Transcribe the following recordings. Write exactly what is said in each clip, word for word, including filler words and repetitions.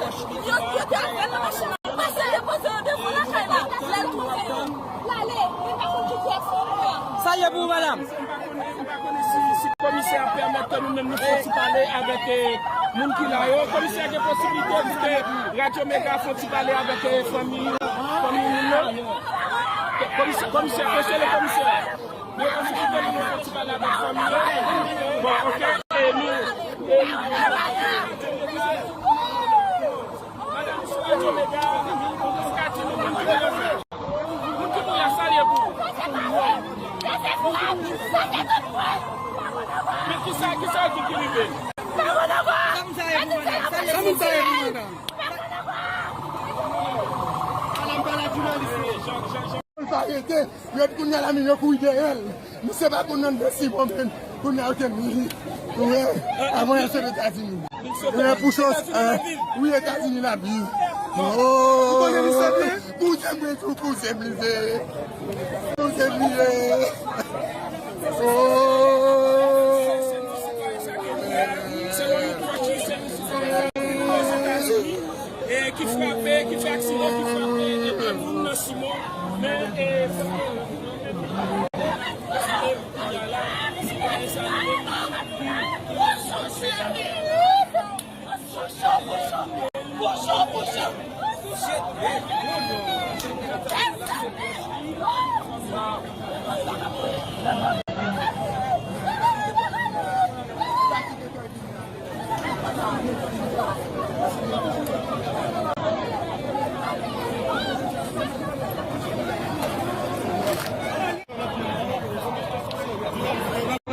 pase. Yo, yo te avè l nan machin nan. Pase depoze yo devan lakay la. Lè l twouve yo, l ale. Li pa konn ki kiyès yo ye. Sa ye pou ou, madanm? M pa konnen, m pa konnen si, si komisè a pèmèt ke nou menm nou fè yon ti pale avèk, eh, moun ki la yo. Komisè gen posiblite pou ke Radyo Mega fè yon ti pale avèk, eh, fanmi, fanmi moun nan. Komisè, komisè, mesye le komisè. Gen posiblite pou nou fè yon ti pale avèk fanmi yo. Bon, ok, eh, nou, eh, nou. Madanm sou Radyo Mega, ou ka di nou moun ki mouri a, moun ki mouri a, sa l ye pou ou? Men kisa, kisa w di ki rive? Sa moun sa ye pou madanm? Sa moun sa ye pou madanm? Madanm pa la jounalis. Sa rete. Yo di kounye a la, men yo kouri dèyè l. Misye pa konn anndan Simon, men kounye a yo te li. Wi, avan yo sot Etazini. Wi, pou chans, wi, Etazini l ap viv. Oh, kouzen m tou, kouzen m li se. Kouzen m li ye. Oh. E ki frape, ki fè aksidan, ki frape, e, e moun nan Simon, men, e,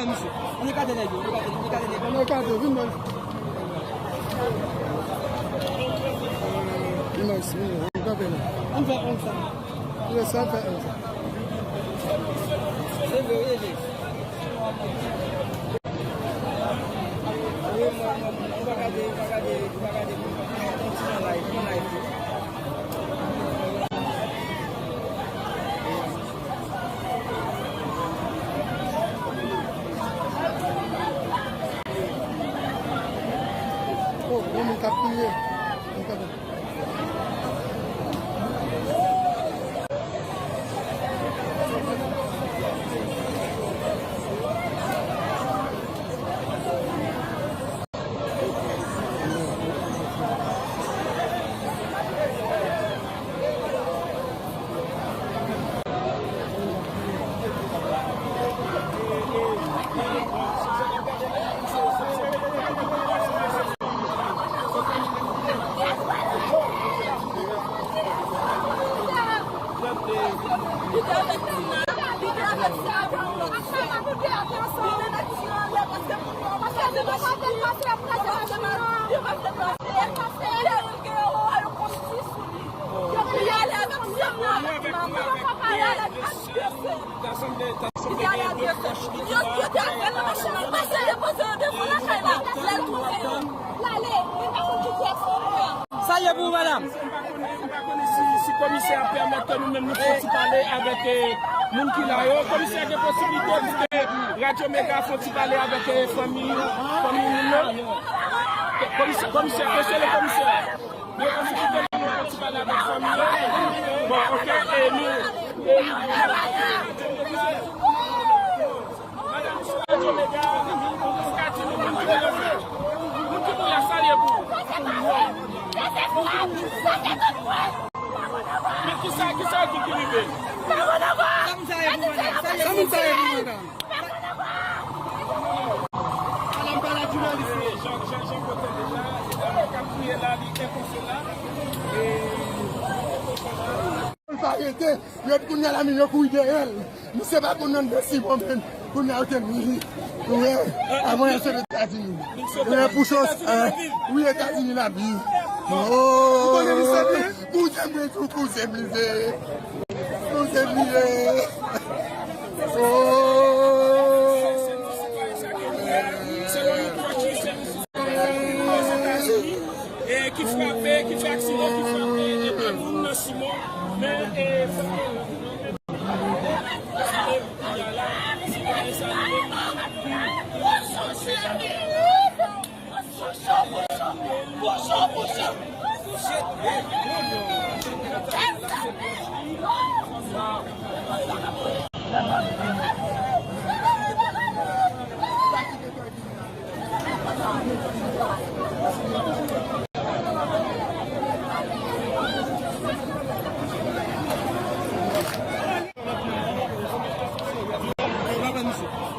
Ann ekate nèg yo, ann ekate, ann ekate nèg yo. Ann ekate, vin non. Vin non, vin non, ann kanpe la. Ann fè ann sa. Lè sa fè ann sa. Se vre, wi, e vre. Wi, mwen, mwen, mwen pa gade, mwen pa gade, mwen pa gade moun. Mwen kontinye live, mwen live tou. Oh, yon moun k ap kriye. Sa ye pou ou, madanm? M pa konnen, m pa konnen si, si komisè a pèmèt ke nou menm nou fè yon ti pale avèk, eh, moun ki la yo. Komisè gen posiblite pou ke Radyo Mega fè yon ti pale avèk, eh, fanmi, fanmi moun nan. Komisè, komisè, mesye le komisè. Gen posiblite pou nou fè yon ti pale avèk fanmi yo. Bon, ok, eh, nou, eh, nou. Madanm, sou Radyo Mega, ou ka di nou moun ki mouri, moun ki mouri a, sa l ye pou ou? Men kisa, kisa w di ki rive? Sa moun sa ye pou madanm? Sa moun sa ye pou madanm? Madanm pa la jounalis. Jan, jan, jan kote deja, e dam k ap kriye la, li enkonsola. E, enkonsola. L pa rete, yo di kounye a la menm yo kouri dèyè l. Misye pa konn anndan Simon menm. Kounye a yo te ni. Wi, avan yo sot Etazini. Wi, pou sos, eh, wi, Etazini l ap viv. Oh, kouzen mwen tou, kouzen m li ye. Kouzen m li ye. Oh. Selon yon pwòch li, se Ozetazini, e ki frape, ki fè aksidan, ki frape, e pa moun nan Simon, men, e,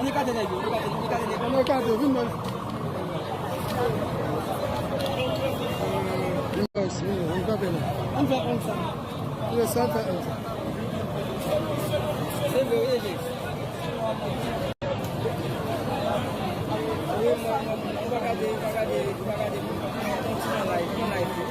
Ann ekate nèg yo, ann ekate, ann ekate nèg yo. Ann ekate, vin non. Vin non, vin non, ann kanpe la. Ann fè ann sa. Yes, ann fè ann sa. Se vre, wi, Jezi. Wi, mwen, mwen, mwen pa gade, pa gade, pa gade moun, moun, moun, moun, moun, live, moun, live.